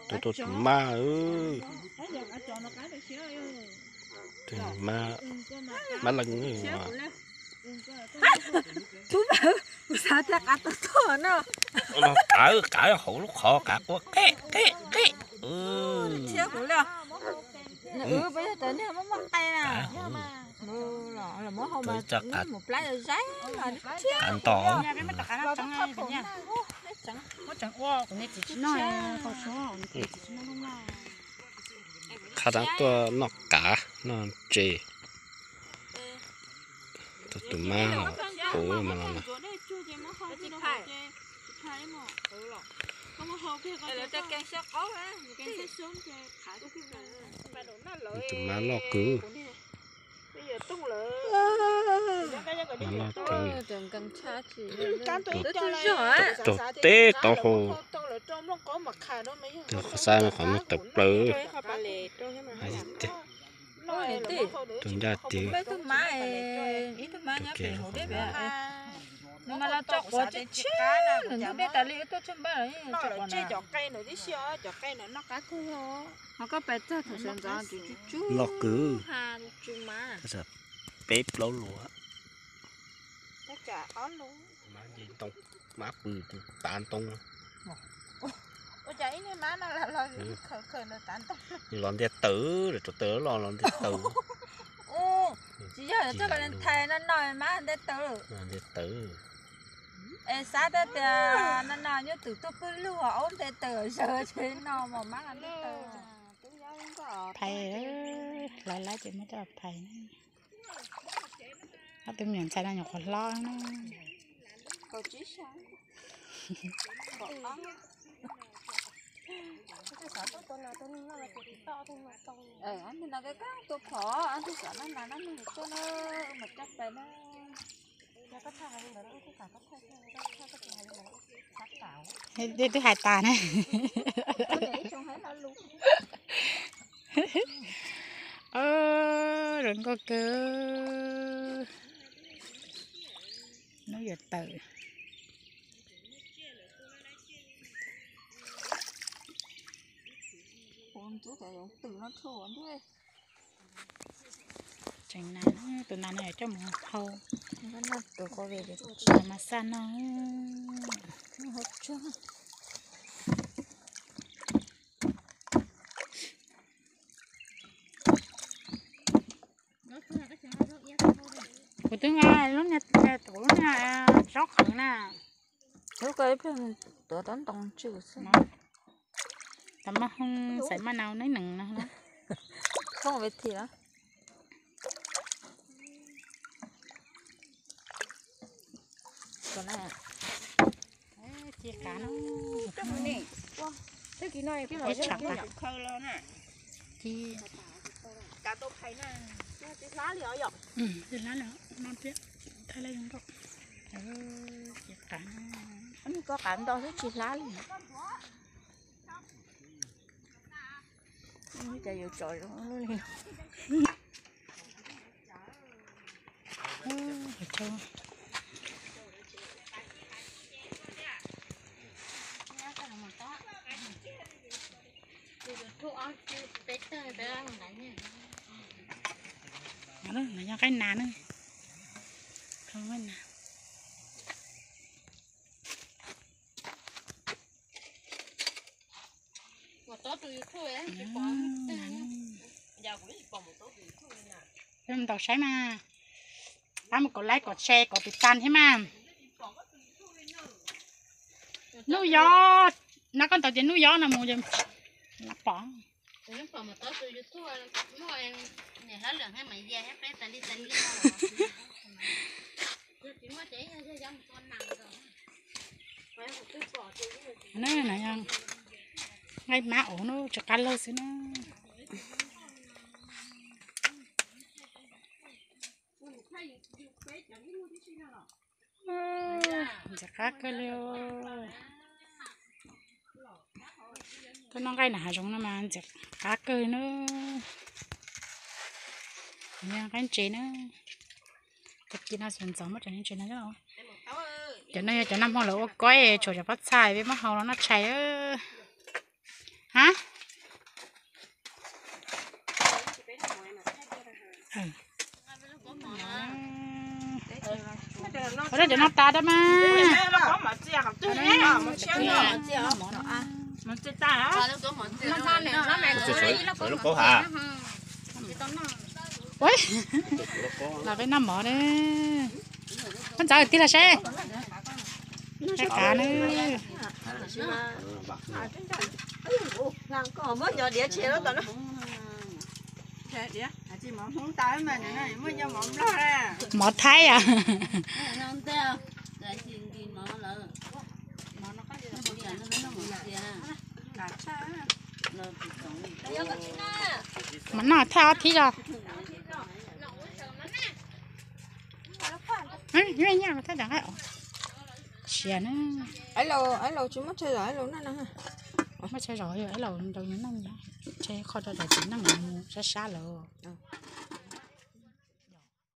Tus tuaj tus mab, tus mab, mab leej. Tus mab, kuv xav tias qav tau tuaj no. Qav, qav hauv lub qhov qav quaj qe qe qe. Thiab kuv li, nws peb yog cov niag muaj muaj qe na. Los muab hau mas mus plab zaib los thiab. Qav nto. Qhab rab tuaj noj qav noj ntses. Tus tus mab los puv mas los na. Tus mab loj kawg. Mab loj kawg. Tus teb tau hau. Tus qhov xav qhov muag tawm plaws. Tus ncaj tiag. Tus kiag. Nws mas los tso quav tshiab tshiab, nws ntub dej tas li, wb tuaj tsheej npaj los yeej tso quav na. Ho koj pais txog thaum sawv ntxov tsuj tsuj loj kawg, peb plaub lus. Mab pw tav ntoo. Los ntiaj tawm, rau taw los los ntiaj tawm. Tsis yog coj Valentine no no mab ntiaj tawm. Ntiaj tawm. Es xav tias no no nyob twm tuaj pwg lug aub ntiaj tawm sawv tsev no mas mab los ntiaj tawm. Phais, lawv lawv ces muab coj phais. Ob tug me nyuam ntxhais no nyuam qhuav hlob na. Twb hais tas na. Zoo nkauj kawg. Hnub yuav tawm. Tseem nas, tus nas no yuav coj mus hau, tus mas xaj no. Kuv twb nqa lub niag, kuv lub niag zaub qhwv na. Lub ko ib pliag tuav tau ntoo tswm xwb. Tam maj hoo xaim maj nau neb nees no. Thoob ve thi lawm. Ci qav no. Ib tsham qav. Ci. Hlab li no thiab, thaij lawv zoo nkauj. Ci qav. Koj qav nto xwb tsis hlab li. Cas yuav tsom zoo li. No yog qaib nas na. Peb mus ntaus saib mas, pab mus kom like kom share kom tiv tas thiab mas. Hnub yob, no koj ntaus ces hnub yob no mus lawv pom. Nqaij mab ov no tsis qab lawg xwb na. Ntxim qab kawg li. Tuaj noj nqaij nram hav zoov no mas ntxim qab kawg na. Nqaij ntses na. Tag kis no sawv ntxov muab cov ntses no coj. Cov no yog cov nag hmo lawv ua koib tshuav cov pob txha peb muab hau los noj tshais. Ha, ua cov no tas da mas. Los peb noj mov ne. Koj ntxawm tig los seb. Seb kav ne. Mov Thaib a. Mas noj Thaib ob thib os. Siav na. Muab tshaj zom, muab tshaj zom yog ib los nrau neej, tshaj qhov rau tsis neej mus sab sab lawm.